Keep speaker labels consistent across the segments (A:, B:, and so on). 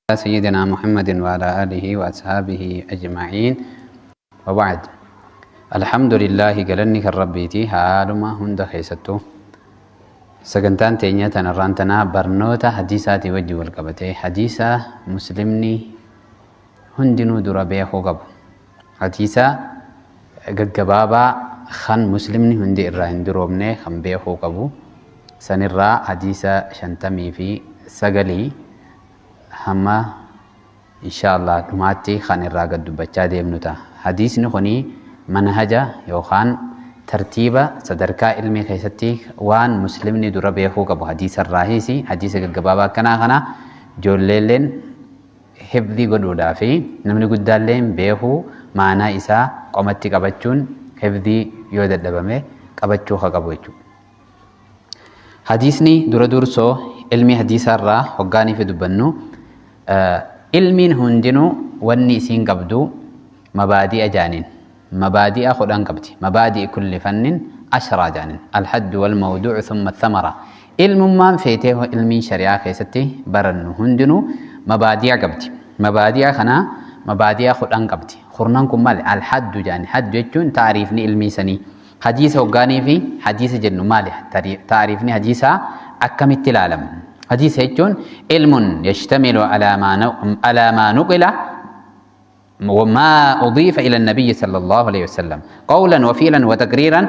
A: سيدنا محمد وعلى آله وأصحابه أجمعين وبعد. الحمد لله galanni kan Rabbiiti haaluma hunda keessattuu. Sagantaan teenya tanarraan tanaa barnoota hadiisaatii wajji wal qabatee, hadiisa muslimni hundinuu dura beekuu qabu, hadiisa gaggabaabaa kan muslimni hundi irraa hin duroomne kan beekuu qabu sanirraa hadiisa 59 hamma insha Allah dhumaatti kan irraa gad dubbachaa deemnu ta'a. Hadiisni kuni manhaja yookaan tartiiba sadarkaa ilmii keessatti waan muslimni dura beekuu qabu hadiisa irraahisi. Hadiisa gaggabaabaa akkanaa kana ijoolleelleen hifdii godhuudhaa fi namni guddaalleen beekuu, maanaa isaa qomatti qabachuun, hifdii yoo dadhabame qabachuu haa qabu jechuudha. Hadiisni dura dursoo ilmi hadiisa irraa hoggaanii fi dubbannu, ilmiin hundinuu wanni isiin qabdu mabaadi'a jaaniin. Mabaadi'a 10 qabdi. Mabaadi'i kulli fannin 10 jaaniin. Alhaddu wal mawduucu thumma thamara. Ilmummaan feetee ilmiin shari'aa keessatti barannu hundinuu mabaadi'a qabdi. Mabaadi'a kana mabaadi'a 10 qabdi. Kurnan kun maali? Alhaddu jaani. Haddu jechuun taariifni ilmii sanii. Hadiisa hoggaanii fi hadiisa jennu maali? Taariifni hadiisaa akkamitti ilaalama? Hadiisa jechuun ilmun yashtamilu alaa maa nuqila وما أضيف إلى النبي صلى الله عليه وسلم قولا وفعلا وتقريرا،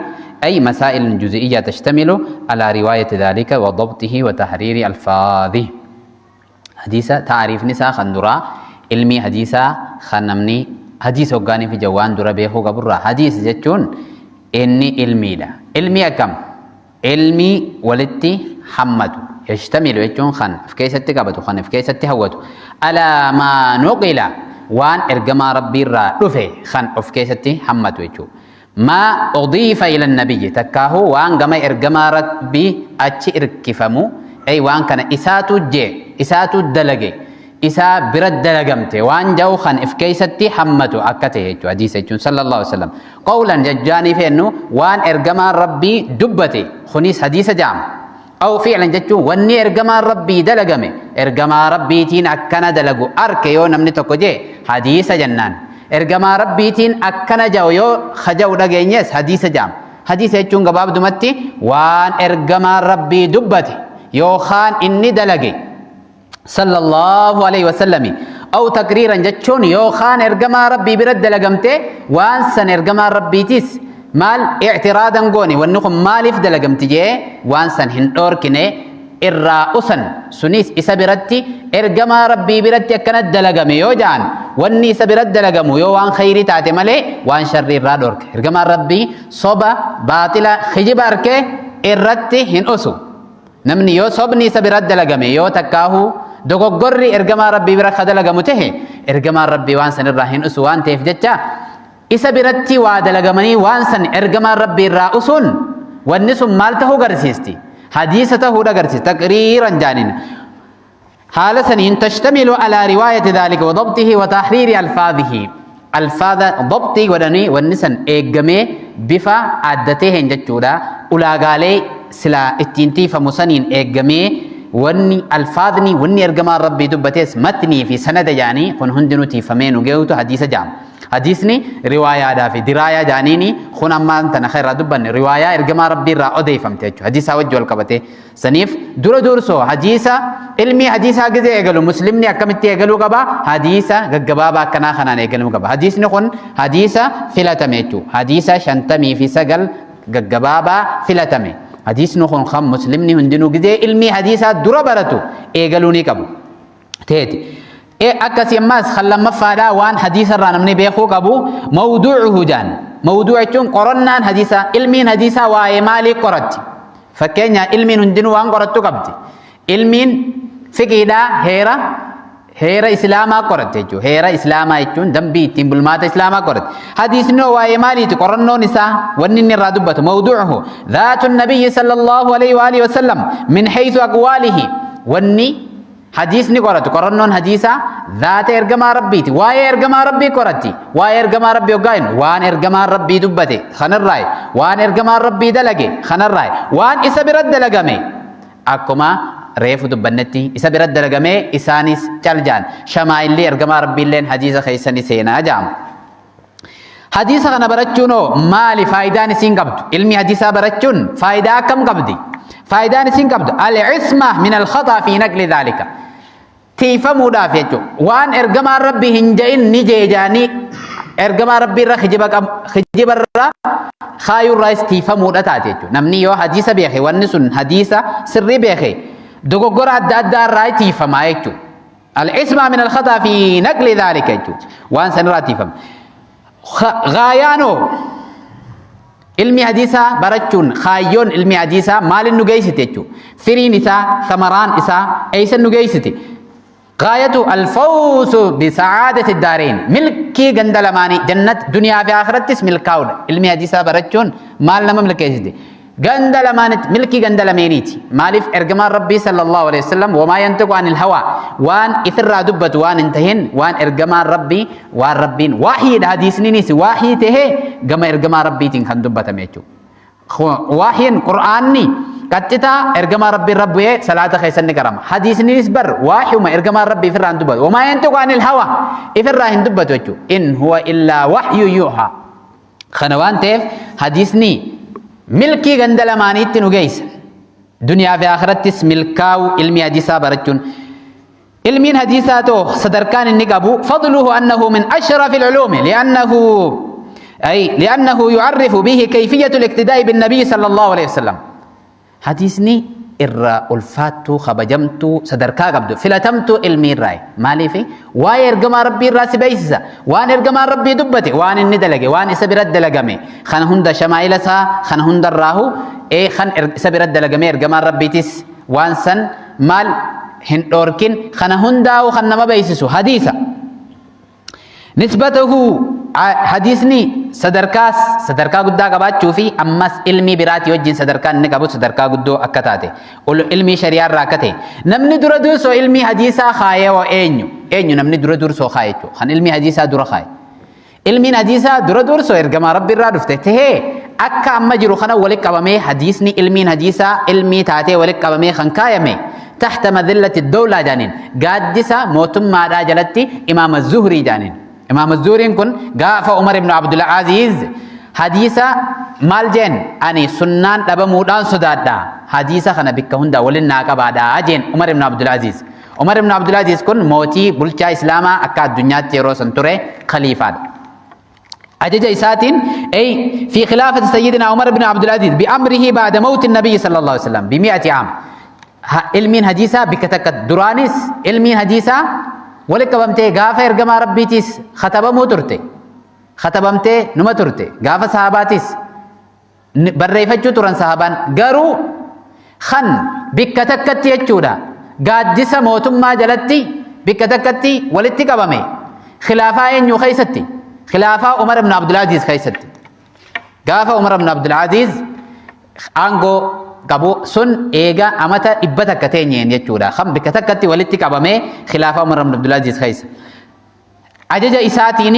A: أي مسائل جزئية تشتمل على رواية ذلك وضبطه وتحرير ألفاظه. حديثة تعريف نساء خندرا علمي حديثة خنمني حديث وقاني في جوان درا بيخو قبرا. حديث جتون إني علمي لا علمي أكم علمي ولتي حمد يشتمل يجون خن في كيسة تقبته خن في كيسة تهوته على ما نقل وان إرجما ربي را رفه خن في كيسة حمد ويجو ما أضيف إلى النبي تكاهو وان جما إرجما ربي أتش إركفمو، أي وان كان إساتو جي إساتو دلجي إسا برد دلجمته وان جو خن في كيسة حمته أكته يجو حديث يجو صلى الله عليه وسلم قولا ججاني في إنه وان إرجما ربي دبته خنيس حديث جام أو فعلا جتشو واني إرجما ربي دلجمه إرجما ربي تين أكنا دلجو أركيو نمني تكوجي حديث جنان إرجما ربي تين أكنا جو يو خجو دعينيس حديث جام. حديث يجون جباب دمتي وان إرجما ربي دبته يو خان إني دلجي صلى الله عليه وسلم أو تقريرا جتشون يو خان إرجما ربي برد دلجمته وان سن إرجما ربي تيس مال اعتراضا قوني والنقم مالف دلجمتي جي وان سن هندور كني الرأسن سنيس إسا برتي إرجما ربي برتي كانت دلجمي يو جان واني إسا برد دلجمو يو وان خيري تاتي مالي وان شري رادورك إرجما ربي صوبة باطلة خجبارك الرتي هن أسو نمني يو صوبني إسا برد دلجمي يو تكاهو دوغوري إرجما ربي برخ دلجمو ته إرجما ربي وان سن الرهن أسو وان تيف جتا إسا برتي وادلجمني وان سن إرجما ربي الرأسون والنسم مالته غرسيستي حديثته غرسيست تقريرا جانين حال سنين تشتمل على رواية ذلك وضبطه وتحرير ألفاظه. ألفاظ ضبطي ودني والنسن إجمع بفا عدته جتشورا أولاغالي سلا التنتي فمسنين إجمع وني ألفاظني وني إرجما ربي دبتيس متني في سند جاني خن هندنو تيفمين وجوتو حديث جام. حديثني رواية دا في دراية جانيني خن أما أنت نخير دبني رواية إرجما ربي را أدي فهمتيجو حديث وجه الكبته سنيف دور دور سو حديثة علمي حديثة جزء يقولوا مسلمني أكمل تيجلو قبا حديثة جبابا كنا خنا نيجلو قبا حديثني خن حديثة فلتميتو حديثة شنتمي في سجل جبابا فلتمي حديث نخون خم مسلمني هندنو جزء علمي حديثة دور برتو إيجلوني كبو تيتي إيه أكسي ماس خلا مفادا وان حديث الرانمني بيخو كبو موضوعه جان موضوع تون قرنان حديثة علمين حديثة واي مالي قرت فكينيا علمين هندنو وان قرتو كبتي علمين فقيدا هيرا هيرا إسلاما قرت جو هيرا إسلاما يجون دمبي تيمبل مات إسلاما قرت حديث نو واي مالي تقرنو نساء ونن الرادبة موضوعه ذات النبي صلى الله عليه وآله وسلم من حيث أقواله وني حديث ني قرأت قرنون حديثا ذات إرجما ربي واي إرجما ربي قرأتي واي إرجما ربي وقاين وان إرجما ربي دبتي خن الرأي وان إرجما ربي دلقي خن الرأي وان إسا برد دلقمي أكما reefu dubbannetti isa bira dalagamee isaanis cal jaan shamaa'illi ergamaa rabbiilleen hadiisa keessani seenaa jaama. Hadiisa kana barachuun hoo maali faayidaan isiin qabdu? Ilmi hadiisaa barachuun faayidaa akkam qabdi? Faayidaan isiin qabdu al-isma min al-khataa fi naqli dhaalika. Tiifamuudhaaf jechuudha. Waan ergamaan rabbii hin ja'in ni jeejaanii ergamaa rabbii irra kijiba qab kijiba irra kaayuu irraas tiifamuudha taate jechuudha. Namni yoo hadiisa beeke wanni sun hadiisa sirrii beeke dogoggora adda addaa irraa tiifamaa jechuudha. Al-isma min al-khataa fi naqli dhaalika jechuudha. Waan san irraa tiifama. Gaayaanoo ilmi hadiisaa barachuun kaayyoon ilmi hadiisaa maalin nu geessite jechuudha. Firiin isaa, samaraan isaa eessa nu geessite? Gaayatu alfawsu bisacaadati daareen milkii ganda lamaanii jannat duniyaa fi akhirattis milkaa'uudha. Ilmi hadiisaa barachuun maal nama milkeessite? Ganda lamaanitti milkii ganda lameeniiti. Maaliif ergamaan Rabbii sallallahu alaihi wasallam wamaa yantiqu anil hawaa waan ifirraa dubbatu waan hin tahin waan ergamaan Rabbii waan Rabbiin waahiidha hadiisniinis waahii tahee gama ergamaa Rabbiitiin kan dubbatame jechuudha. Waahiin Qur'aanni qaxxitaa ergamaa Rabbii irra bu'ee salaata keessatti ni qarama. Hadiisniinis bar waahiyuma ergamaan Rabbii ifirraa hin dubbatu. Wamaa yantiqu anil hawaa ifirraa hin dubbatu jechuudha. In huwa illaa wahyu yuuhaa. Kana waan ta'eef hadiisni milkii ganda lamaaniitti nu geessa. Duniyaa fi akhirattis milkaa'uu ilmi hadiisaa barachuun. Ilmiin hadiisaa too sadarkaan inni qabu fadluhu annahu min ashrafi al-ulumi li'annahu ay li'annahu yu'arrifu bihi kayfiyyatu al-iqtidaa'i bin nabiy sallallahu alayhi wasallam. Hadiisni irra ulfaattuu, kabajamtuu, sadarkaa qabdu, filatamtuu ilmii irraayi. Maaliif? Waa'ee ergamaa Rabbii irraa si beeksisa. Waan ergamaan Rabbii dubbate, waan inni dalage, waan isa bira dalagame, kana hunda shamaa'ila isaa, kana hunda irraahu, ee kan isa bira dalagame ergamaan Rabbiitis waan san maal hin dhoorkin, kana hundaa'u kan nama beeksisu hadiisa. Nisbatahu hadiisni sadarkaa sadarkaa guddaa qabaachuu fi ammas ilmii biraatii wajjin sadarkaa inni qabu sadarkaa guddoo akka taate ilmii shari'aa irraa akka ta'e namni dura dursoo ilmii hadiisaa kaayee hoo eenyu eenyu namni dura dursoo kaaye jechuudha kan ilmii hadiisaa dura kaaye ilmiin hadiisaa dura dursoo ergamaa rabbi irraa dhufte tahee akka amma jiru kana walitti qabamee hadiisni ilmiin hadiisaa ilmii taatee walitti qabamee kan kaayame tahta madillati dawlaa jaaniin gaaddisa mootummaadhaa jalatti imaama zuhrii jaaniin imaama zuhriin kun gaafa umar ibn abdul aziz hadiisa maal jeen ani sunnaan dhabamuudhaan sodaadha hadiisa kana bikka hundaa waliin naa qabaadha jeen umar ibn abdul aziz umar ibn abdul aziz kun mootii bulchaa islaamaa akka addunyaatti yeroo san ture khaliifaadha ajaja isaatiin ay fi khilaafati sayyidina Umar ibn Abdul Aziz bi amrihi ba'da mawti nabiy sallallahu alaihi wasallam bi mi'ati aam ilmiin hadiisaa bikka takka duraanis ilmiin hadiisaa walitti qabamtee gaafa ergamaa rabbiitiis katabamuu turte katabamtee numa turte gaafa sahaabaatis barreeffachuu turan sahaabaan garuu kan bikka takkatti jechuudha gaaddisa mootummaa jalatti bikka takkatti walitti qabame khilaafaa eenyu keessatti khilaafaa Umar ibn Abdulaziz keessatti gaafa Umar ibn Abdulaziz aangoo qabu sun eega amata 100 teenyeen jechuudha kan bikka takkatti walitti qabame khilaafaa Umar ibn Abdulaziz keessa ajaja isaatiin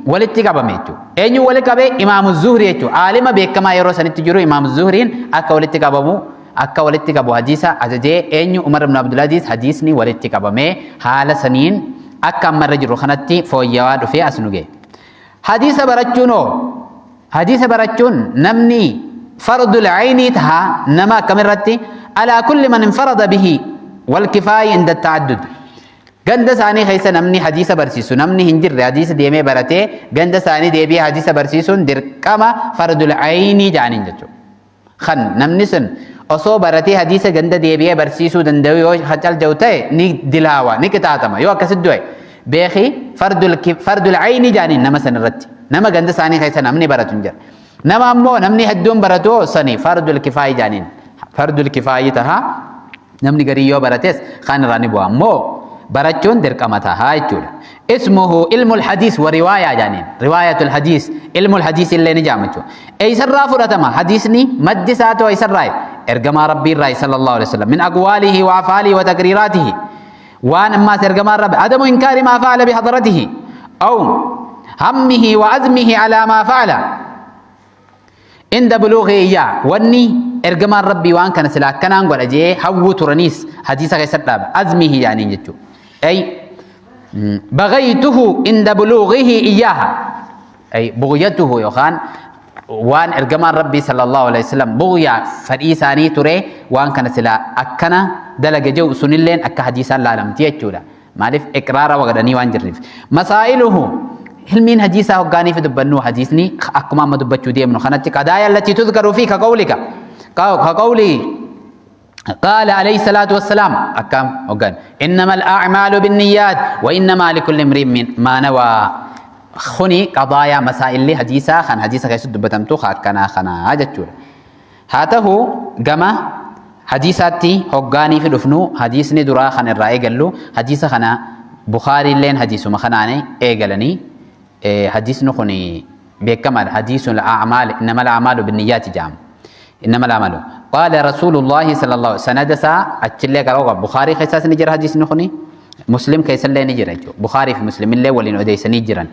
A: walitti qabame jechuudha. Eenyu walitti qabe? Imaamu Zuhrii jechuudha. Aalima beekamaa yeroo sanitti jiru Imaamu Zuhriin akka walitti qabamu akka walitti qabu hadiisa ajajee eenyu Umar ibn Abdulaziz hadiisni walitti qabamee haala saniin akka amma irra jiru kanatti fooyyawaa dhufee as nu ga'e. Hadiisa barachuun hoo hadiisa barachuun namni fardul aynii taha nama akkamirratti alaa kulli man infarada bihi wal kifaayi inda ta'addud Ganda isaanii keessa namni hadiisa barsiisu namni hin jirre hadiisa deemee baratee ganda isaanii deebi'ee hadiisa barsiisuun dirqama fardul aynii jedhaniin jechuudha. Kan namni sun osoo baratee hadiisa ganda deebi'ee barsiisuu danda'u yoo cal jedhu ta'e ni dilaawa ni qixaaxama yoo akkasitti du'e beeki fardul aynii jedhaniin nama san irratti nama ganda isaanii keessa namni baratu hin jira. Nama ammoo namni hedduun baratu sani fardul kifaayii jedhaniin fardul kifaayii taha. Namni garii yoo barates kaan irraa ni bu'a. Ammoo barachuun dirqama taha jechuudha. Ismuhu ilmul hadiis wa riwaayaa jedhaniin. Riwaayatul hadiis ilmul hadiis illee ni jedhama jechuudha. Eessarraa fudhatama hadiisni maddi isaa too eessarraa ergamaa Rabbii irraa sallallahu alaihi wasallam min aqwaalihi wa afaalihi wa taqriiraatihi waan ammaas ergamaan Rabbi adamu inkaari maa fa'ala bi hadratihi aw hammihi wa azmihi alaa maa fa'ala. Inda buluughi iyyaa wanni ergamaan Rabbii waan kana sila akkanaan godha jee hawwuu turaniis hadiisa keessatti dhaaba. Azmihi jaaniin jechuudha. Ay baghaytuhu inda buluughihi iyyaaha. Ay bughyatuhu yookaan waan ergamaan Rabbii sallallahu alaihi wasallam bughyaa fedhii isaanii ture waan kana sila akkana dalaga jedhu sunilleen akka hadiisaan laalamti jechuudha. Maaliif iqraara wagadhanii waan jirriif. Masaa'iluhu hilmiin hadiisaa hoggaanii fi dubbannu hadiisni akkuma amma dubbachuu deemnu kanatti qadaaya allatii tuzkaru fi ka qawlika ka qawlii قال عليه الصلاة والسلام أكام وقال إنما الأعمال بالنيات وإنما لكل امرئ ما نوى خني قضايا مسائل لي حديثا خان حديثا كيسو دبتمتو خاكنا خنا جتشور Haa tahu gama hadiisaatti hoggaanii fi dhufnu hadiisni duraa kan irraa eegallu hadiisa kana Bukhaariilleen hadiisuma kanaan eegalanii hadiisni kun beekamaadha hadiisul a'maal innamal a'maalu binniyaati jedhama. Innamal a'maalu qaala rasuulullaahi sallallahu sanada isaa achillee qara'uu qaba Bukhaarii keessaas ni jira hadiisni kuni Muslim keessallee ni jira jechuudha. Bukhaarii fi Muslimillee waliin odeessanii jiran.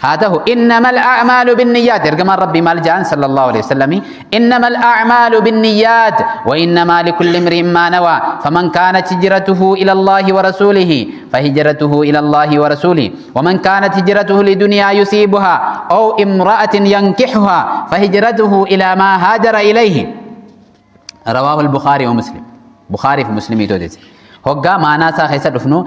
A: Haa ta'u innamal a'maalu binniyyaat ergamaan Rabbii maal jedhan sallallahu alaihi wasallam innamal a'maalu binniyyaat wa innamaa likulli imri'in maa nawaa faman kaanat hijratuhu ila Allaahi wa rasuulihi fahijratuhu ila Allaahi wa rasuulihi wa man kaanat hijratuhu lidunyaa yusiibuhaa aw imra'atin yankihuhaa fahijratuhu ila maa haajara ilayhi Rawaahu al-Bukhaari wa Muslim. Bukhaarii fi Muslimiitu odeesse. Hoggaa maanaa isaa keessa dhufnu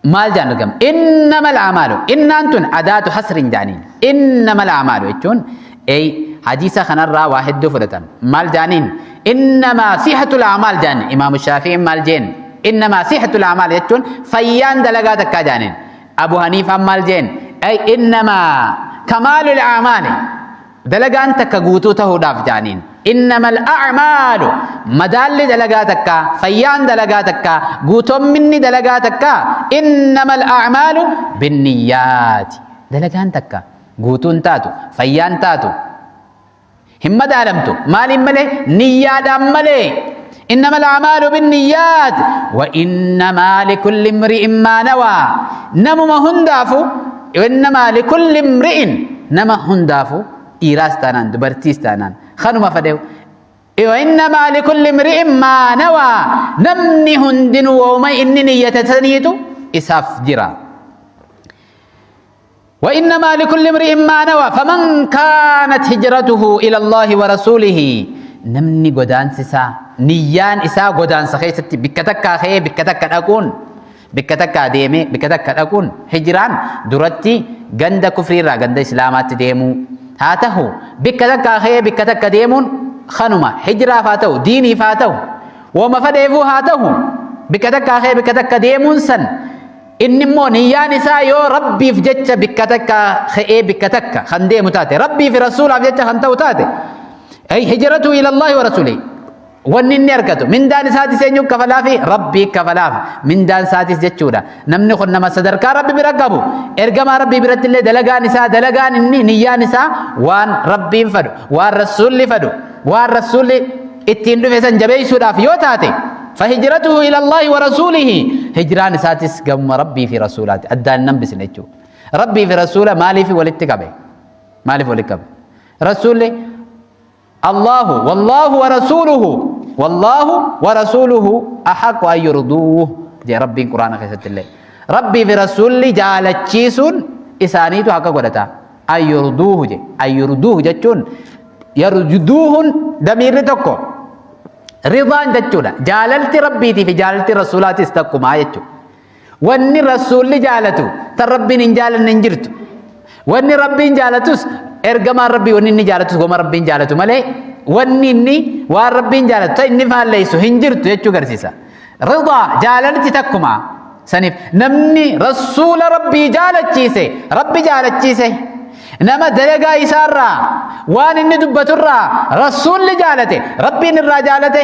A: maal jaan argama? Innamal a'maalu. Innaan tun adaatu hasrin jaaniin. Innamal a'maalu jechuun ey hadiisa kanarraa waa hedduu fudhatan. Maal jaaniin? Innamaa sihatul a'maal jaan. Imaamu Shaafi'iin maal jeen? Innamaa sihatul a'maal jechuun fayyaan dalagaa takkaa jaaniin. Abu Haniifaan maal jeen? Ey innamaa kamaalul a'maali. Dalagaan takka guutuu tahuudhaaf jaaniin. Innamal a'maalu madaalli dalagaa takkaa, fayyaan dalagaa takkaa, guutomminni dalagaa takkaa innamal a'maalu binniyyaati. Dalagaan takka guutuun taatu, fayyaan taatu hin madaalamtu. Maaliin malee? Niyyaadhaan malee. Innamal a'maalu binniyyaat wa innamaa likulli imri'in maa nawaa. Namuma hundaafu innamaa likulli imri'in nama hundaafu dhiiraas taanaan dubartiis taanaan kanuma fedhe wa innamaa likulli imri'in maa nawaa namni hundinuu wooma inni niyyate saniitu isaaf jira. وإنما لكل امرئ ما نوى فمن كانت هجرته إلى الله ورسوله نمني قدان سسا نيان إسا قدان سخيستي بكتكا خي بكتكا أكون بكتكا ديمي بكتكا أكون هجران درتي غند كفري را غند إسلامات ديمو هاته بكتكا خي بكتكا ديمون خنما هجرة فاتو ديني فاتو وما فديفو هاته بكتكا خي بكتكا ديمون سن Inni immoo niyyaan isaa yoo Rabbiif jecha bikka takka ka'ee bikka takka kan deemu taate Rabbii fi Rasuulaaf jecha kan ta'u taate ay hijratu ila Allahi wa rasuulihi wanni inni argatu mindaan isaatis eenyu kafalaafi Rabbii kafalaaf mindaan isaatis jechuudha namni kun nama sadarkaa Rabbi bira qabu ergamaa Rabbii biratti illee dalagaan isaa dalagaan inni niyyaan isaa waan Rabbiin fadhu waan Rasuulli fadhu waan Rasuulli ittiin dhufe san jabeessuudhaaf yoo taate fahijratuhu ila Allaahi wa rasuulihi hijraan isaatis gamuma Rabbii fi rasuulaati addaan hin hambisne jechuudha. Rabbii fi rasuula maaliif walitti qabe? Maaliif walitti qabe? Rasuulli Allahu wallaahu wa rasuuluhu wallaahu wa rasuuluhu ahaqqu an yurduuh jee Rabbiin Quraana keessatti illee. Rabbii fi rasuulli jaalachiisuun isaaniitu haqa godhata. An yurduuhu je an yurduuhu jechuun yarduuhun damiirri tokko ridaan jechuudha. Jaalalti Rabbiitii fi jaalalti Rasuulaatis takkumaa jechuudha. Wanni Rasuulli jaalatu tan Rabbiin hin jaalanne hin jirtu. Wanni Rabbiin jaalatus ergamaan Rabbii wanni inni jaalatus goma Rabbiin jaalatu malee wanni inni waan Rabbiin jaalatu tan inni faalleessu hin jirtu jechuu agarsiisa. Ridaa jaalalti takkuma. Saniif namni Rasuula Rabbii jaalachiise Rabbi jaalachiise. Nama dalagaa isaarraa waan inni dubbaturraa Rasuulli jaalate Rabbiin irraa jaalate.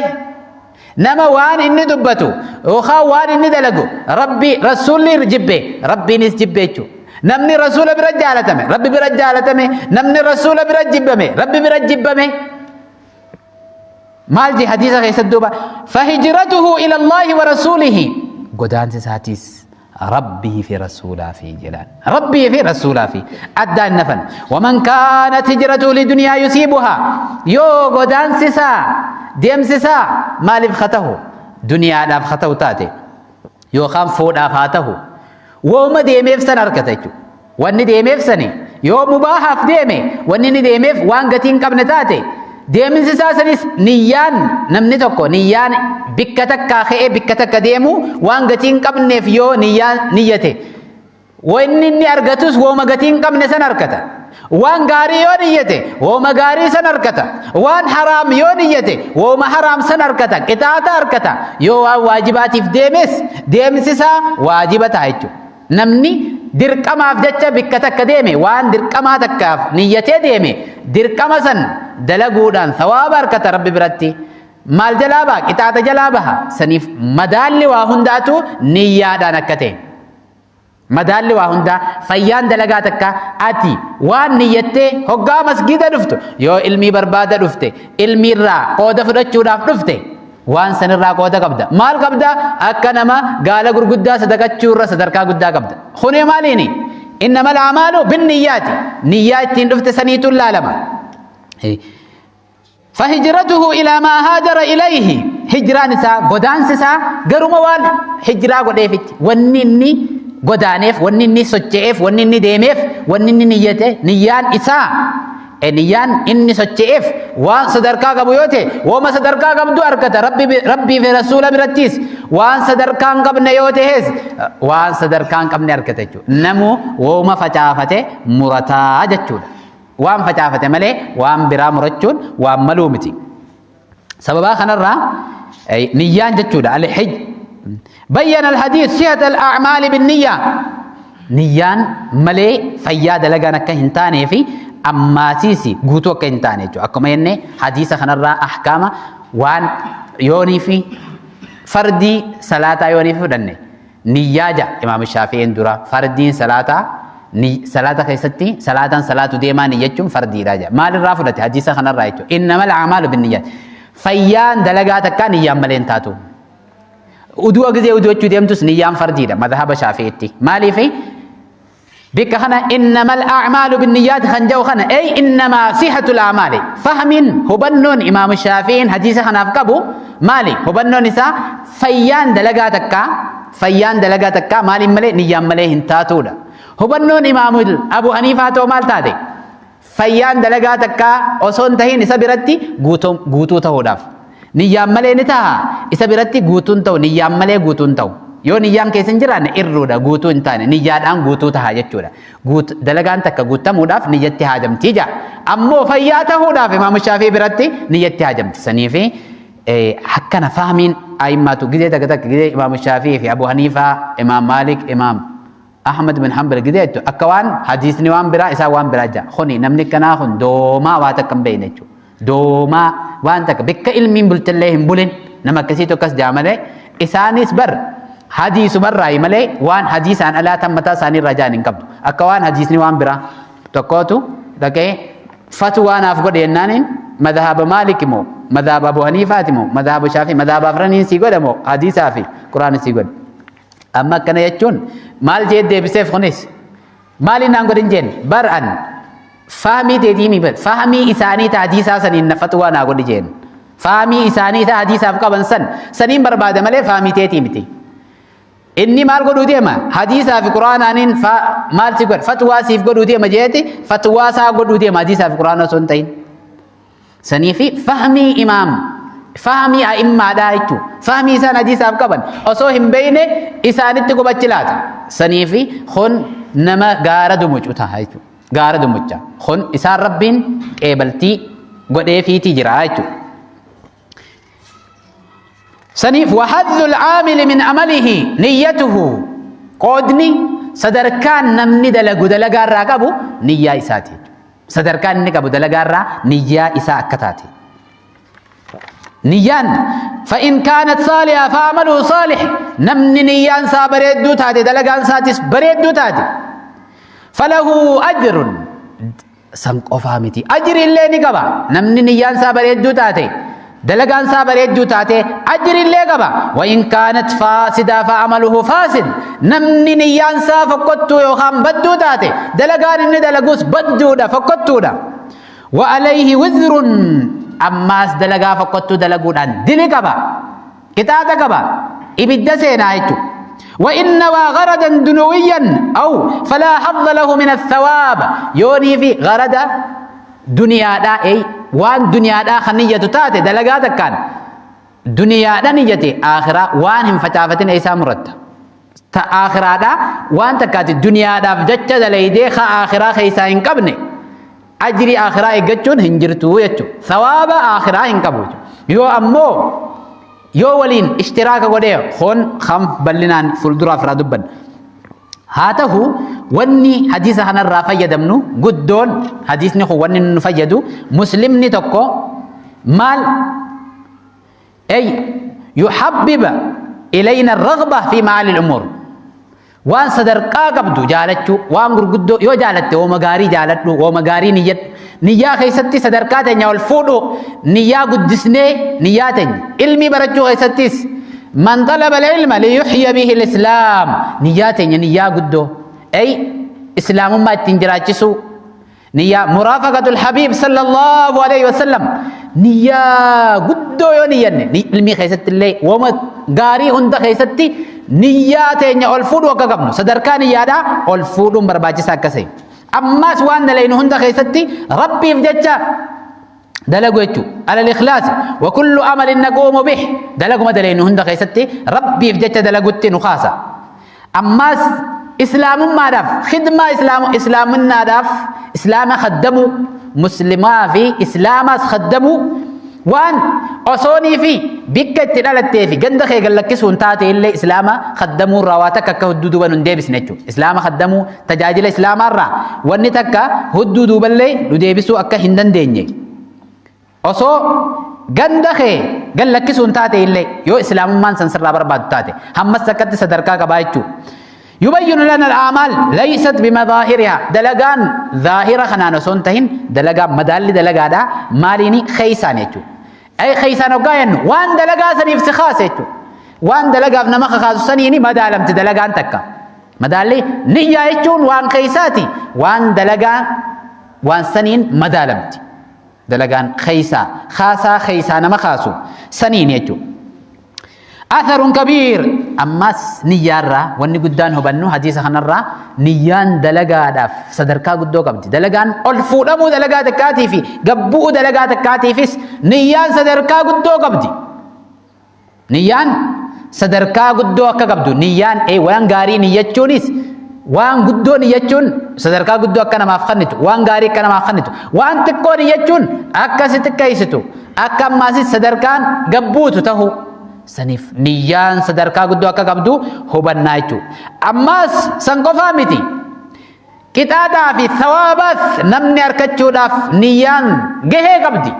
A: Nama waan inni dubbatu yookaan waan inni dalagu Rabbi Rasuulli jibbe Rabbiinis jibbe jechuudha. Namni Rasuula bira jaalatame Rabbi bira jaalatame namni Rasuula bira jibbame Rabbi bira jibbame. Maal jee hadiisa keessatti duuba fahijratuhu ila Allaahi wa rasuulihi godaansi isaatiis Rabbii fi Rasuulaafi jedhaan. Rabbii fi Rasuulaafi addaan hin hafan. Waman kaanat hijratuhu liduniyaa yusiibuhaa yoo godaansisaa deemsisaa maaliif haa tahu duniyaadhaaf haa tahu taate yookaan fuudhaaf haa tahu wooma deemeef san argata jechuudha. Wanni deemeef sani yoo mubaahaaf deeme wanni inni deemeef waan gatii hin qabne taate deeminsi isaa sanis niyyaan namni tokko niyyaan bikka takkaa ka'ee bikka takka deemu waan gatii hin qabneef yoo niyyaan niyyate wanni inni argatus wooma gatii hin qabne san argata. Waan gaarii yoo niyyate wooma gaarii san argata. Waan haraam yoo niyyate wooma haraam san argata. Qixaaxa argata. Yoo waan waajibaatiif deemes deemsi isaa waajiba ta'a jechuudha. Namni dirqamaaf jecha bikka takka deeme waan dirqamaa takkaaf niyyatee deeme dirqama san dalaguudhaan thawaaba argata Rabbi biratti. Maal jalaa baha? Qixaaxa jalaa baha. Saniif madaalli waa hundaatu niyyaadhaan akka ta'e. Madaalli waa hundaa fayyaan dalagaa takka ati waan niyyattee hoggaa masgiida dhuftu yoo ilmii barbaada dhufte ilmiirraa qooda fudhachuudhaaf dhufte Waan sanirraa qooda qabda. Maal qabda? Akka nama gaala gurguddaa sadaqachuu irra sadarkaa guddaa qabda. Kuni maaliini? Innamal a'maalu binniyyaati. Niyyaa ittiin dhufte saniitu laalama. Fahijratuhu ilaa maa haajara ilayhi. Hijraan isaa godaansi isaa garuma waan hijraa godheefitti. Wanni inni godaaneef, wanni inni socho'eef, wanni inni deemeef, wanni inni niyyate, niyyaan isaa Niyyaan inni socho'eef waan sadarkaa qabu yoo ta'e wooma sadarkaa qabdu argata rabbii fi rasuula birattis waan sadarkaa hin qabne yoo ta'es waan sadarkaa hin qabne argata jechuudha. Namu wooma facaafate murataa jechuudha. Waan facaafate malee waan biraa murachuun waan maluu miti. Sababaa kanarraa niyyaan jechuudha al-hijj bayyana al-hadiis sihata al-a'maali bin-niyya niyyaan malee fayyaa dalagaan akka hin taanee fi ammaasiis guutuu akka hin taane jechuudha. Akkuma jenne hadiisa kanarraa ahkaama waan yoonii fi fardii salaataa yoonii fi fudhanne Niyyaa ja'a Imaam Shaafi'iin dura fardiin salaataa ni salaata keessatti salaataan salaatu deemaa niyyachuun fardiidha ja'a. Maalirraa fudhate hadiisa kanarraa jechuudha. Innamal a'maalu binniyyaat. Fayyaan dalagaa takkaa niyyaan malee hin taatu. Udu'a gizee udu'achuu deemtus niyyaan fardiidha madhaba Shaafi'iitti. Maaliif Bikka kana innamal a'maalu binniyyaati kan jedhu kana ey innamaa sihatul a'maali fahmiin hubannoon imaamu shaafi'iin hadiisa kanaaf qabu maali hubannoon isaa fayyaan dalagaa takkaa fayyaan dalagaa takkaa maaliin malee niyyaan malee hin taatuudha hubannoon imaamu abu haniifaa ta'u maal taate fayyaan dalagaa takkaa osoo hin tahin isa biratti guutuu ta'uudhaaf Niyyaan malee ni taha? Isa biratti guutuu hin ta'u. Niyyaan malee guutuu hin ta'u. Yoo niyyaan keessa hin jiraanne irruudha guutuu hin taane. Niyyaadhaan guutuu taha jechuudha. Guut, dalagaan takka guuttamuudhaaf niyyatti haajamti ja'a. Ammoo fayyaa tahuudhaaf Imaamu Shaafii biratti niyyatti haajamti. Saniifi akkana fahmiin a'immaatu gizee takka takka gizee Imaamu Shaafii fi Abu Haniifaa, Imaam Maalik, Imaam Ahmad bin Hanbal gizee jettu akka waan hadiisni waan biraa isaan waan biraa ja'a. Kuni namni akkanaa kun doomaa waa takka hin beekne jechuudha. Doomaa waan takka bikka ilmiin bultellee hin bulin nama akkasiitu akkas ja'a malee isaanis bar hadiisumarraayi malee waan hadiisaan alaa tan mataa isaanii irraa ja'an hin qabdu. Akka waan hadiisni waan biraa tokkootu dhaqee fatwaa naaf godhe jennaaniin madhaba Maalik moo madhaba Abu Haniifaati moo madhaba Shaafii madhaba afraniin sii godha moo hadiisaa fi Quraana sii godhe. Amma akkana jechuun maal jee deebiseef kunis maaliin naan godhin jeen bar an fahmii teetii mi bar fahmii isaanii ta hadiisaa saniin na fatwaa naa godhi jeen fahmii isaanii ta hadiisaaf qaban san saniin barbaada malee fahmii teetii miti. Inni maal godhuu deema hadiisaa fi quraanaaniin maal si godha fatwaa siif godhuu deema jeeti fatwaa isaa godhuu deema hadiisaa fi quraana osoo hin ta'in. Saniifi fahmii imaam fahmii a'immaadhaa jechuun fahmii isaan hadiisaaf qaban osoo hin beekne isaanitti qubachi laata. Saniifi kun nama gaara dumucu ta'a jechuudha. Gaara dumucha. Kun isaan rabbiin qeebaltii godheefiitii jira jechuudha. Saniif wahadhu alcaamili min amalihi niyyatuhu qoodni sadarkaan namni dalagu dalagaa irraa qabu niyyaa isaati. Sadarkaan inni qabu dalagaa irraa niyyaa isaa akka taate. Niyyaan fa'in kaanat saaliha fa'amaluhu saalih namni niyyaan isaa bareedduu taate dalagaan isaatis bareedduu taate. Falahu ajrun san qofaa miti ajri illee ni qaba namni niyyaan isaa bareedduu taate Dalagaan isaa bareedduu taate ajrillee qaba. Wa in kaanat faasidaa fa amaluhu faasid. Namni niyyaan isaa fokkottuu yookaan badduu taate dalagaan inni dalagus badduudha, fokkottuudha. Wa alayhi wizrun, ammaas dalagaa fokkottuu dalaguudhaan dili qaba, qixaaxa qaba, ibidda seenaa jechuudha. وإن نوى غرضا دنويا أو فلا حظ له من الثواب. يوني في غرض دنيا أي وان دنيا دا خنية تاتي دلقا تكان دنيا دا نيتي آخرة وان هم فتافتين إيسا مرد تا آخرة دا وان تكاتي دنيا دا فجتش دليدي خا آخرة خيسا إنقبني أجري آخرة إيقاتشون هنجرتو يتشو ثواب آخرة إنقبوچو. يو أمو يو ولين اشتراك قديه خون خم بلنان فلدرا فرادبن هاته. وني حديث هنا الرافع يدمنو قدون حديث نخو وني نفيدو مسلم نتوكو مال أي يحبب إلينا الرغبة في معالي الأمور. وان صدرقا قبدو جالتشو وان غرغدو يو جالتو ومغاري جالتو ومغاري نيت نيا خيستي صدرقا تنيا والفودو نيا قدسني نيا تنيا علمي برچو خيستيس من طلب العلم ليحيي به الإسلام نيا تنيا نيا قدو أي إسلام ما تنجراچسو نيا مرافقة الحبيب صلى الله عليه وسلم نيا قدو يو نيا علمي خيست اللي وما غاري هند خيستي نيا تنيا الفودو وكقبنو صدرقا نيا دا الفودو برباچسا كسي. أما سوان دلين هند خيستي ربي في جتة دلقوا يتشو على الإخلاص وكل عمل نقوم به دلقوا ما دلين هند خيستي ربي في جتة دلقوا نخاسة. أما إسلام ما داف خدمة إسلام إسلام داف إسلام خدموا مسلما في إسلام خدموا وان أصوني في بكت الألتي في جند خي قال لك كسون تاتي اللي إسلام خدموا رواتك كهدودو بنون ديبس نتشو إسلام خدموا تجاجل إسلام الرا ونتك هدودو بلي نديبسو أكا هندن ديني أصو جند خي قال لك كسون تاتي اللي يو إسلام ما سنسر برباد تاتي هم سكت صدركا كبايتشو. يبين لنا الأعمال ليست بمظاهرها دلقان ظاهرة خنانو سنتهن دلقان مدال دلقا دا ماليني خيسان يتشو أي خيسان وقاين وان دلقا سني افتخاس يتشو وان دلقا بنمخ خاص سنيني مدالم تدلقان تكا مدالي نية يتشون وان خيساتي وان دلقا وان سنين مدالمت دلقان خيسا خاصا خيسا نمخاسو سنين يتشو. أثر كبير. أما نيارة وني قدان هو بنو حديث خنرة نيان دلقا داف صدركا قدو قبدي دلقان ألفو دمو دلقا تكاتي في قبو دلقا تكاتي فيس نيان صدركا قدو قبدي نيان صدركا قدو أكا قبدو نيان أي وان غاري نيتشونيس وان قدو نيتشون صدركا قدو أكا نما أفخنتو وان غاري أكا نما أفخنتو وان تكو نيتشون أكا ستكايستو أكا ماسي صدركان قبوتو تهو سنيف نيان صدركا قدو أكا قبدو هو بنايتو. أما سنقفا متي كتاتا في ثوابات نمني أركتشو داف نيان جهه قبدي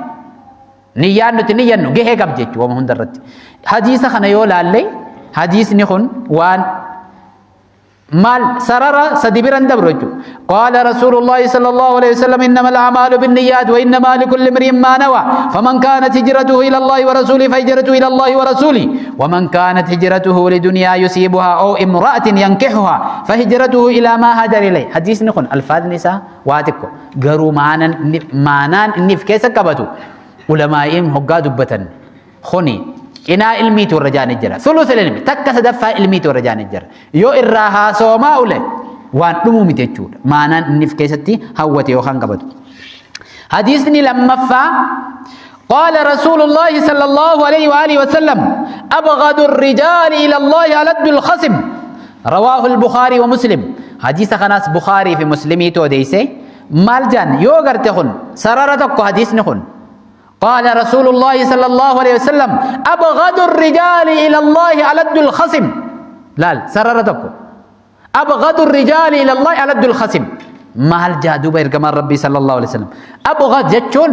A: نيان نتي نيان جهه قبدي وما هون درت حديث خنا يولا لي حديث نخون وان مال سرر سدبرا دبرجو. قال رسول الله صلى الله عليه وسلم إنما الأعمال بالنيات وإنما لكل امرئ ما نوى فمن كانت هجرته إلى الله ورسوله فهجرته إلى الله ورسوله ومن كانت هجرته لدنيا يصيبها أو امرأة ينكحها فهجرته إلى ما هاجر إليه. حديث نخون الفاظ نساء واتكو قروا معنا إني في كيس كبتو علمائهم هقادوا بتن خوني إنا علمي تورجان الجرا ثلث العلم تكس دفع علمي تورجان الجرا يو إراها سوما أولي وان نمو متجود معنى إني في كيستي هوتي وخان قبض. حديثني لما فا قال رسول الله صلى الله عليه وآله وسلم أبغض الرجال إلى الله ألد الخصم. رواه البخاري ومسلم. حديث خناس بخاري في مسلمي توديسي مالجان يو غرتخن سرارتك حديث نخن قال رسول الله صلى الله عليه وسلم أبغض الرجال إلى الله ألد الخصم. لا سرارتك أبغض الرجال إلى الله ألد الخصم. مال جادو بير كما ربي صلى الله عليه وسلم أبغض جتشون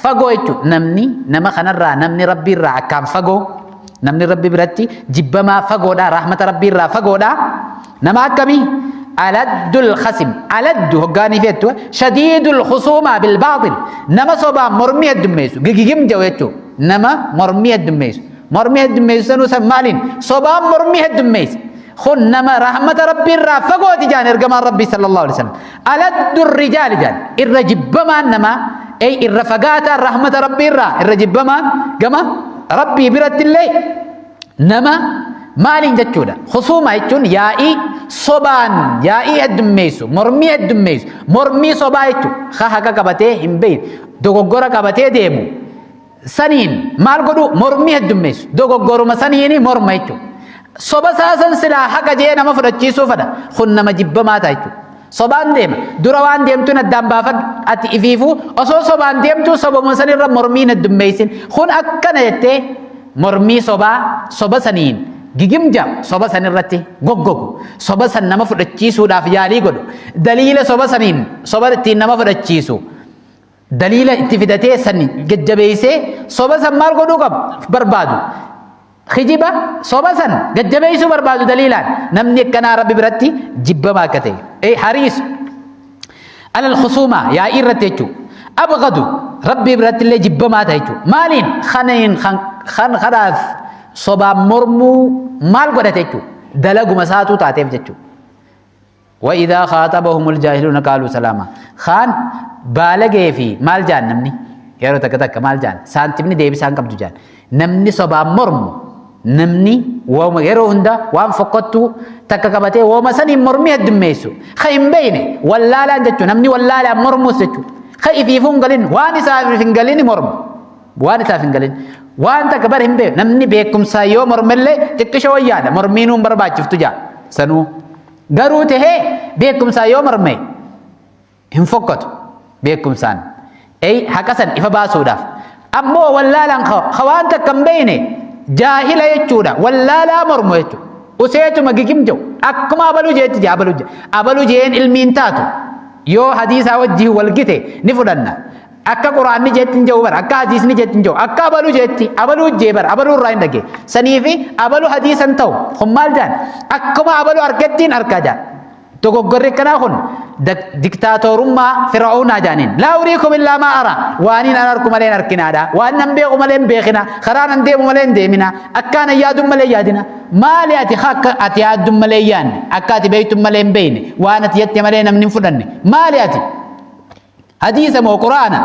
A: فقو يتشو نمني نما خنرا نمني ربي را كام فقو نمني ربي برتي جبما فقو دا رحمة ربي را فقو دا نما كمي ألد الخصم ألد هقاني فيتو شديد الخصومة بالباطل نما صوبا مرمي الدميسو جيجيم جو يتشو Nama mormii heddummeessu. Mormii heddummeessu sanuu san maaliin? Sobaan mormii heddummeessa. Kun nama rahmata Rabbii irraa fagooti jaan ergamaan Rabbii sallallahu alaihi wasallam. Aladdu rijaali jaan irra jibbamaan namaa ey irra fagaataan rahmata Rabbii irraa irra jibbamaan gama Rabbii biratti illee nama maaliin jechuudha. Khusuuma jechuun yaa'ii sobaan yaa'ii heddummeessu mormii heddummeessu mormii sobaa jechuudha. Ka haqa qabatee hin beekne dogoggora qabatee deemu saniin maal godhu mormii heddummeessu dogoggoruma saniin morma jechuudha. Soba saasan silaa haqa jee nama fudhachiisuu fedha kun nama jibbamaa ta'a jechuudha. Sobaan deema dura waan deemtuun addaan baafadhu ati ifiifuu osoo sobaan deemtuu sobuma sanirra mormiin heddummeessin kun akkana jettee mormii sobaa soba saniin gigimja soba sanirratti goggogu soba san nama fudhachiisuudhaaf yaalii godhu daliila soba saniin soba ittiin nama fudhachiisu daliila itti fidatee san gajjabeessee soba san maal godhuu qabu barbaadu kijiba soba san gajjabeessuu barbaadu daliilaan namni akkanaa rabbi biratti jibbamaa akka ta'e ee hariisu alal khusuumaa yaa'ii irratti jechuu abgadu rabbii biratti illee jibbamaa ta'e jechuu maaliin kaneen kan kanaaf sobaan mormuu maal godhate jechuu dalaguma isaatuu taateef jechuu وإذا خاطبهم الجاهلون قالوا سلاما خان بالغee fi maal jaan namni yeroo takka takka maal jaan saantimni deebisaan qabdu jaan namni sobaan mormu namni wooma yeroo hunda waan fokkottuu takka qabatee wooma saniin mormii heddummeessu ka hin beeyne wallaalaan jechuun namni wallaalaan mormus jechuun ka ifiifuu hin galin waan isaaf hin galin mormu waan isaaf hin galin waan takka bara hin beeku namni beekumsaa yoo mormellee xiqqisha wayyaadha mormiinuu hin barbaachiftu jaa sanuu Garuu tahee beekumsaan yoo morme hin fokkatu beekumsaan. Ey haqa san ifa baasuudhaaf. Ammoo wallaalaan ka waan takka hin beekne jaahila jechuudha. Wallaalaa mormu jechuudha. Useetuma gigim jedhu akkuma abaluu jeetti jee abaluu jee. Abaluu jeen ilmiin taatu yoo hadiisaa wajjiin wal gite ni fudhanna. Akka quraanni jeetti hin jedhu bara akka hadiisni jeetti hin jedhu akka abaluu jeetti abaluu jee bara abaluu irraa hin dhagee saniifi abaluu hadiisan ta'u kun maal jaan akkuma abaluu argettiin argaa jaan dogoggorri akkanaa kun diktaatoorummaa fir'aunaa jaaniin laa uriikum illaa maa ara waaniin an arku malee hin arkinaadha waan nan beeku malee hin beekina karaa nan deemu malee hin deemina akka nan yaadu malee yaadina maali ati akka ati yaaddu malee hin yaadne akka ati beektu malee hin beekne waan ati jette malee namni hin fudhanne maali ati Hadiisa moo Qur'aana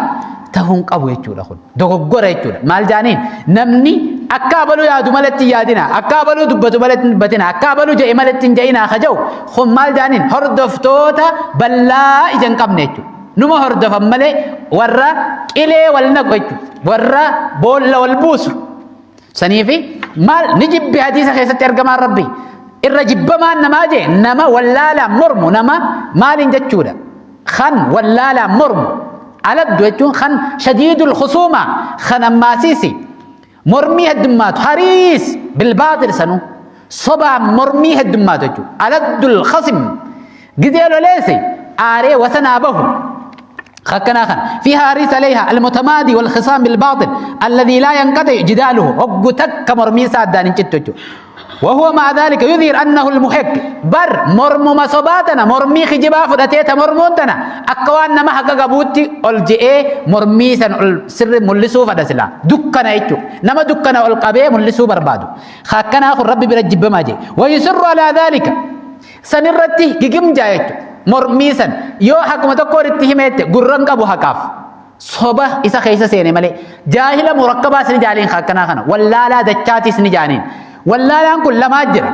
A: ta'uu hin qabu jechuudha kun. Dogoggora jechuudha. Maal jaaniin namni akka abaluu yaadu malatti hin yaadina, akka abaluu dubbatu malatti hin dubbatina, akka abaluu je'e malatti hin je'inaa ka jedhu kun maal jaaniin hordoftoota bal'aa ija hin qabne jechuudha. Numa hordofan malee warra qilee wal naqu jechuudha. Warra boolla wal buusu. Saniifi maal ni jibbe hadiisa keessatti ergamaan Rabbi irra jibbamaan namaa jee nama wallaalaan mormu nama maaliin jechuudha. Kan wallaalaan mormu aladdu jechuun kan shadiidul khusuuma kan ammaasiisi mormii heddummaatu hariis bilbaaxil sanuu sobaan mormii heddummaatu jechuudha. Aladdul khasim gizee loleese aaree wasanaa bahu خكنا خن فيها ريس عليها المتمادي والخصام بالباطل الذي لا ينقطع جداله هقتك مرمي سادان جتوجو وهو مع ذلك يظهر أنه المحق بر مرم مصباتنا مرمي خجبا فدتيتا مرمونتنا أكوان نما حق قبوتي الجئ مرمي سن سر ملسو فدسلا دكنا يجو نما دكنا القبي ملسو بربادو خكنا أخو ربي برجب ما جي ويسر على ذلك San irratti gigimjaa jechuudha. Mormii san yoo haquma tokko itti himeette gurra hin qabu haqaaf. Soba isa keessa seene malee. Jaahila murakkabaas ni jaaniin akkanaa kana. Wallaalaa dachaatis ni jaaniin. Wallaalaan kun lamaa jira.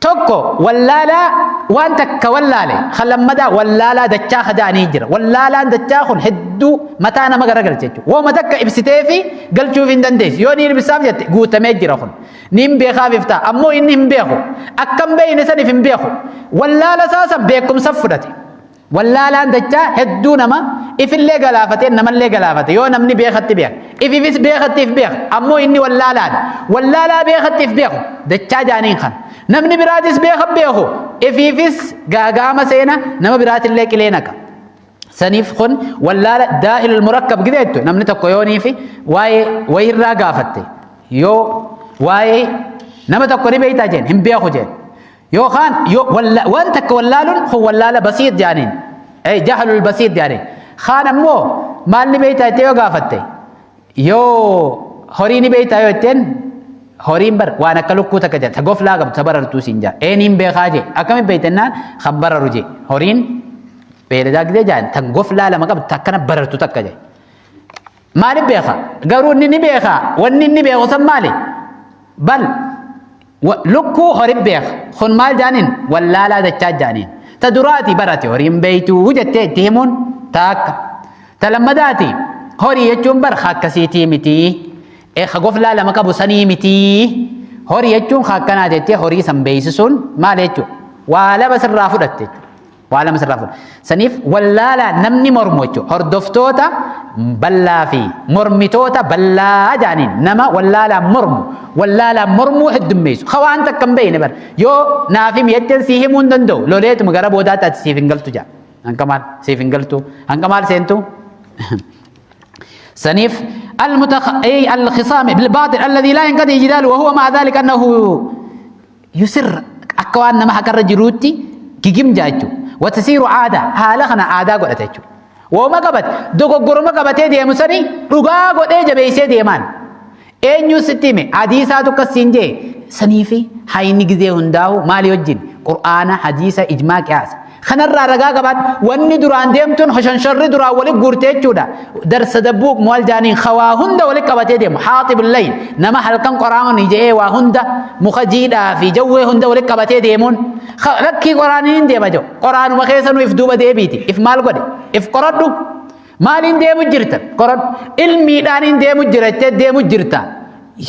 A: Tokko wallaalaa waan takka wallaale kan lammadaa wallaalaa dachaa kajaanii jira. Wallaalaan dachaa kun hedduu mataa nama garagalcha jechuudha. Wooma takka ibsitee fi galchuuf hin dandeessu. Yoo ni ibsaaf jette guutamee jira kun. Niin beekaaf ifta ammoo inni hin beeku. Akka hin beekne saniif hin beeku. Wallaala isaa san beekumsa fudhate. Wallaalaan dachaa hedduu nama ifillee galaafate namallee galaafate yoo namni beekatti beeka. Ififis beekatti if beeka ammoo inni wallaalaadha. Wallaalaa beekatti if beeku dachaa jaaniin kana. Namni biraatis beeka beeku ifiifis gaagaama seena nama biraatillee qilee naqa. Saniif kun wallaala daahilul murakkab gideettu namni tokko yooniifi waa'ee wayirraa gaafatte yoo waa'ee nama tokko ni beektaa jeen hin beeku jeen yookaan yoo waan takka wallaaluun kun wallaala basiit jaaniin jahalul basiit jaaniin kaan ammoo maal ni beektaa jettee yoo gaafatte Yoo horii ni beektaa yoo jetteen, horiin bar waan akka lukkuu takka jira, ta goflaa qabdu, ta barartuu siin jaa. Eeniin beekaa jee. Akkamitti beektennaan, kan bararu jee. Horiin beeyladaa gidee jaan tan goflaa lama qabdu, ta akkana barartu takka jee. Maaliif beeka? Garuu inni ni beeka. Wanni inni beeku san maali? Bal lukkuu horii beeka. Kun maal jaaniin? Wallaalaa dachaa jaaniin. Ta duraati barate horiin beeytuu jettee itti himuun taakka. Ta lammadaati horii jechuun bar akkasiitii mitii. Ka goflaa lama qabu sanii mitii. Horii jechuun akkanaa jettee horii san beeksisuun maal jechuudha? Waa lama sirraa fudhatte jechuudha. Waa lama sirraa fudhatte. Saniif wallaalaa namni mormu jechuudha. Hordoftoota bal'aa fi mormitoota bal'aa jaaniin nama wallaalaan mormu, wallaalaan mormuu heddummeessu. Ka waan takka hin beekne bara. Yoo naaf himi jetteen sii himuu hin danda'u. Loleetuma gara boodaatti ati siif hin galtu jaa. Hanqa maal siif hin galtu? Hanqa maal seentu? سنيف أي الخصام بالباطل الذي لا ينقضي جداله، وهو مع ذلك أنه يسر أكوان نما حكر جروتي كيجيم جاجو وتسير عادة حالة خنا عادة قلت وما قبت دوغورما قبتي ديمو سني رغا قد جبيسي ديمان eenyu sitti hime? Hadiisaatu akkas siin jee. Saniifi hayni gizee hundaa'u maali wajjin? Qur'aana, hadiisa, ijmaa, qiyaasa kanarraa ragaa qabaadhu. Wanni duraan deemtuun hoshansharri duraan wali guurte jechuudha. Darsa dabbuuq maal jaaniin, hawaa hunda wali qabatee deemu, haaxib layl, nama halkan qoraamani je'ee waa hunda, muka jiidhaa fi jawwee hunda wali qabatee deemuun lakkii qoraaniin hin deema jedhu. Qoraanuma keessa nu if duuba deebiiti, if maal godhe, if qoradhu. Maaliin deemu jirta? Qoradhu. Ilmiidhaaniin deemu jira jettee deemu jirta.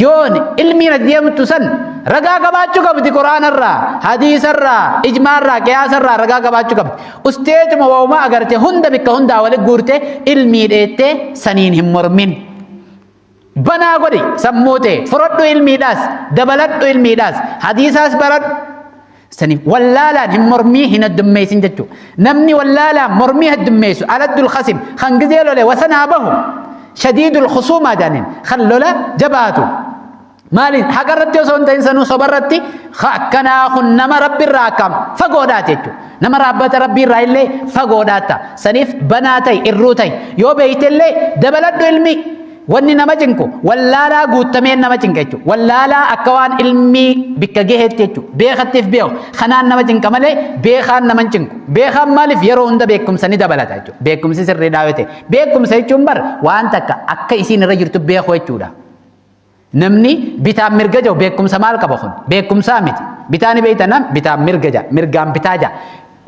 A: Yoon ilmiin ati deemtu san ragaa qabaachuu qabdi. Quraanarraa, hadiisarraa, ijmaarraa, qiyaasarraa ragaa qabaachuu qabdi. Usteetuma waa'uma agarte hunda bikka hundaa wali guurte ilmii dheettee saniin hin mormin. Banaa godhi sammuu ta'e, fudhadhu ilmiidhaas, dabaladhu ilmiidhaas, hadiisaas baradhu. Saniif wallaalaan hin mormii, hin heddummeessin jechuudha. Namni wallaalaan mormii heddummeessu aladdul khasim, kan gizee lole wasanaa bahu, shadiidul khusuumaa jedhaniin, kan lola jabaatu. Maaliin? Haqa irratti osoo hin ta'in sanuu soba irratti. Akkanaa kun nama rabbi irraa akkam fagoodhaati jechuudha. Nama raabbata rabbii irraa illee fagoodhaata. Saniif banaa ta'i, irruu ta'i. Yoo beeyte illee dabaladhu ilmi. Wanni nama cinqu wallaalaa guuttameen nama cinqa jechuudha. Wallaalaa akka waan ilmi bikka gaheetti jechuudha. Beekattiif beeku. Kanaan nama cinqa malee beekaan nama hin cinqu. Beekaan maaliif yeroo hunda beekumsa ni dabalata jechuudha. Beekumsi sirriidhaa yoo ta'e. Beekumsa jechuun bar waan takka akka isiin irra jirtu beeku jechuudha. Namni bitaan mirga jiru beekumsa maal qaba kun? Beekumsaa miti. Bitaa ni beekta nam bitaan mirga jaa. Mirgaan bitaa jaa.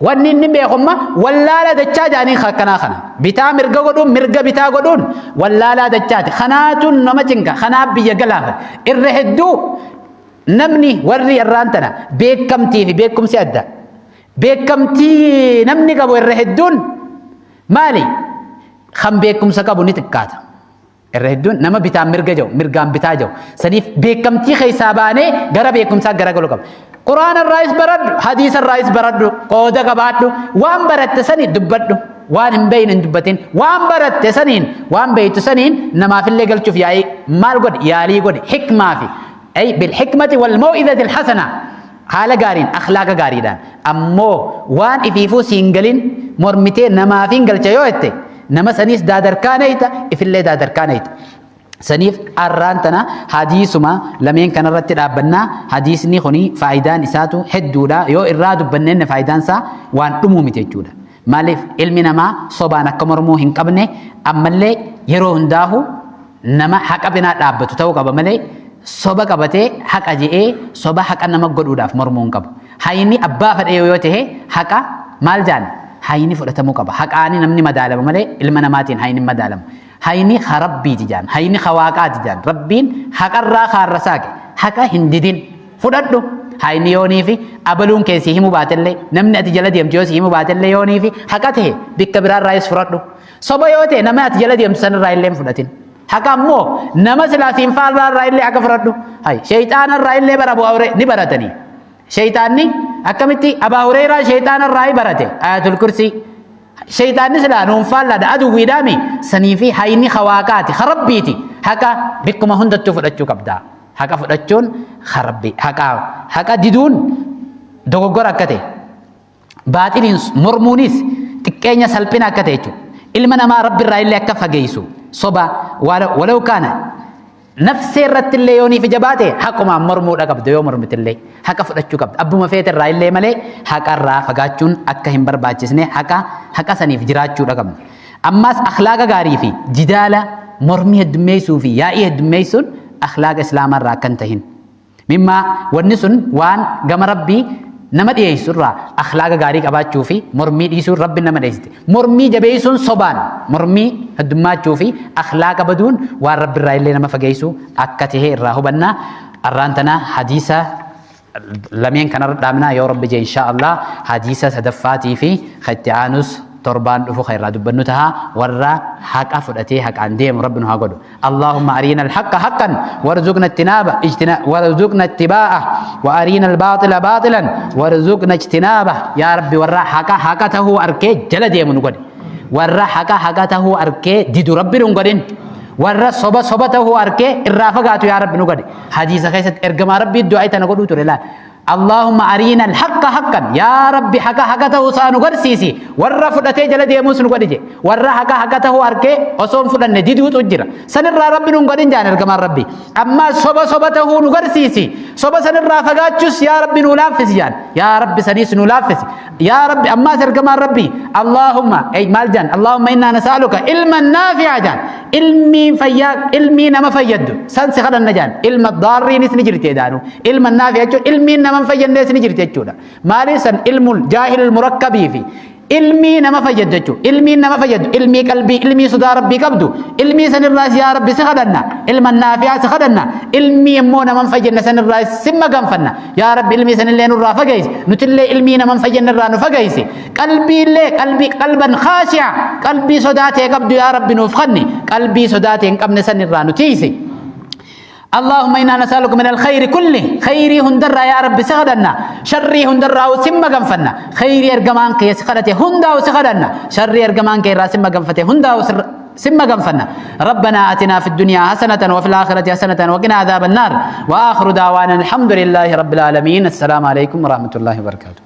A: Wanni inni beekumma wallaala dachaa jaanii akkanaa kana. Bitaa mirga godhuun, mirga bitaa godhuun wallaalaa dachaati. Kanaatu nama cinqa. Kanaaf biyya galaafata. Irra hedduu namni warri irraan tana beekamtii fi beekumsi adda. Beekamtii namni qabu irra hedduun maali? Kan beekumsa qabu ni xiqqaata. Irra hedduun nama bitaan mirga jiru, mirgaan bitaa jiru. Saniif beekamtii keessaa baanee gara beekumsaa garagaluu qaba. Quraana irraayis baradhu, hadiisa irraayis baradhu, qooda qabaadhu, waan baratte sani dubbadhu, waan hin beekne hin dubbatin, waan baratte saniin, waan beektu saniin namaafillee galchuuf yaa'ii maal godhi, yaalii godhi, hikmaa fi ay bil hikmati wal maw'izati al hasana, haala gaariin, akhlaaqa gaariidhaan. Ammoo waan ifiifuu siin galin mormitee namaaf hin galcha yoo jette, nama saniis daadarkaa neeyta, ifillee daadarkaa neeyta. Saniif arraan tana hadiisuma lameen kanarratti dhaabbannaa. Hadiisni kuni faayidaan isaatu hedduudha. Yoo irraa dubbanneen faayidaan isaa waan dhumuu miti jechuudha. Maaliif? Ilmi namaa sobaan akka mormuu hin qabne, ammallee yeroo hundaahu nama haqa binaa dhaabbatu ta'uu qaba malee soba qabatee haqa je'ee soba haqa nama godhuudhaaf mormuu hin qabu. Hayni abbaa fedhee yoo ta'e haqa maal jaan, hayni fudhatamuu qaba. Haqaani namni madaalama malee ilma namaatiin hayni hin madaalamu. Hayni ka rabbiiti jaan, hayni ka waaqaati jaan. Rabbiin haqarraa kaarra saaqe, haqa hin didin, fudhadhu. Hayni yoonii fi abaluun kee si himuu baatellee, namni ati jala deemtu yoo si himuu baatellee, yoonii fi haqa ta'e bikka biraarraayis fudhadhu. Soba yoo ta'e nama ati jala deemtu sanirraa illee hin fudhatin. Haqa ammoo nama silaa siin faarraa illee haqa fudhadhu. Hay, sheeyxaanarraa illee bara bu'aa ni baratanii. Sheeyxaanni akkamitti Abaa Hureeraa sheeyxaanarraa barate Ayatul Kursii. Sheeyxaanni silaa nuun faallaadha, aduwwiidhaami. Sanii fi hayni hawaaqaati, harabbiiti. Haqa bikkuma hundattuu fudhachuu qabda. Haqa fudhachuun harabbi, haqa haqa diduun dogoggora akka ta'e. Baaxiliin mormuunis xiqqeenya, salphina akka ta'e jechuudha. Ilma namaa rabbi irraa illee akka fageessu soba ولو كان nafsee irratti illee yooniif jabaate haqumaan mormuudha qabda. Yoo mormite illee haqa fudhachuu qabda. Abbuma feete irraa illee malee haqa irraa fagaachuun akka hin barbaachisne, haqa saniif jiraachuudha qabna. Ammaas akhlaaqa gaarii fi jidaala, mormii heddummeessuu fi yaa'ii heddummeessuun akhlaaqa islaamaa irraa akka hin tahin. Mimmaa wanni sun waan gama Rabbii nama dhiyeessu irraa akhlaaqa gaarii qabaachuu fi mormii dhiisuun Rabbi nama dhiyeessite. Mormii jabeessuun, sobaan mormii heddummaachuu fi akhlaaqa baduun waan Rabbi irraa illee nama fageessu akka tahe irraa hubannaa. Arraan tana hadiisa lameen kanarra dhaabnaa. Yoo Rabbi jee, insha Allah, hadiisa sadaffaatii fi itti aanus torbaan dhufu kan irraa dubbannu taha. Warra haqa fudhatee haqaan deemu Rabbi nu haa godhu. اللهم أرينا الحق حقا وارزقنا اجتنابه وارزقنا اتباعه، وأرينا الباطل باطلا وارزقنا اجتنابه. يا ربي، warra haqa haqa tahuu arkee jala deemu nu godhi. Warra haqa haqa tahuu arkee didu Rabbi nu godhin. Warra soba soba tahuu arkee irraa fagaatu yaa Rabbi nu godhi. Hadiisa keessatti ergamaa Rabbii du'aa tana godhuu ture laal. اللهم أرينا الحق حقا، يا ربي haqa haqa tahuu isaa nu garsiisi, warra fudhatee jala deemuus nu godhi je. Warra haqa haqa tahuu arkee osoo hin fudhanne diduutu jira, sanirraa Rabbi nu godhin jaan ergamaan Rabbi. Amma soba soba tahuu nu garsiisi, soba sanirraa fagaachuus yaa Rabbi nu laaffisi jaan. Yaa Rabbi, saniis nu laaffisi yaa Rabbi. Ammaas ergamaan Rabbi اللهم ey maal jaan? اللهم إنا نسألك علما نافعا jaan. Ilmii fayyaa, ilmii nama fayyaddu san si kadhanna jaan. Ilma daarriinis ni jirti edaanu. Ilma naafi'a jechuun ilmiin nama hin fayyadnees ni jirti jechuudha. Maaliif san علم الجاهل المركب fi ilmii nama fayyaddu jechuudha. Ilmiin nama fayyaddu ilmii qalbii, ilmii sodaa Rabbii qabdu, ilmii sanirraas yaa Rabbi si kadhanna. Ilma naafi'aa si kadhanna. Ilmii immoo nama hin fayyadne sanirraas si maganfanna. Yaa Rabbi, ilmii sanillee nurraa fageessi, nutillee ilmii nama hin fayyadne irraa nu fageessi. Qalbiillee qalbii قلبا خاشعا, qalbii sodaatee qabdu yaa Rabbi nuuf kanni, qalbii sodaatee hin qabne sanirraa nu tiisi. اللهم إنا نسألك من الخير كله، خيري هندرا يا ربي si kadhanna, شري هندرا si maganfanna. خيري ergamaan kee si kadhate hundaa si kadhanna, شري ergamaan kee irraa si maganfate hundaa si maganfanna. ربنا آتنا في الدنيا حسنة وفي الآخرة حسنة وقنا عذاب النار. وآخر دعوانا الحمد لله رب العالمين. السلام عليكم ورحمة الله وبركاته.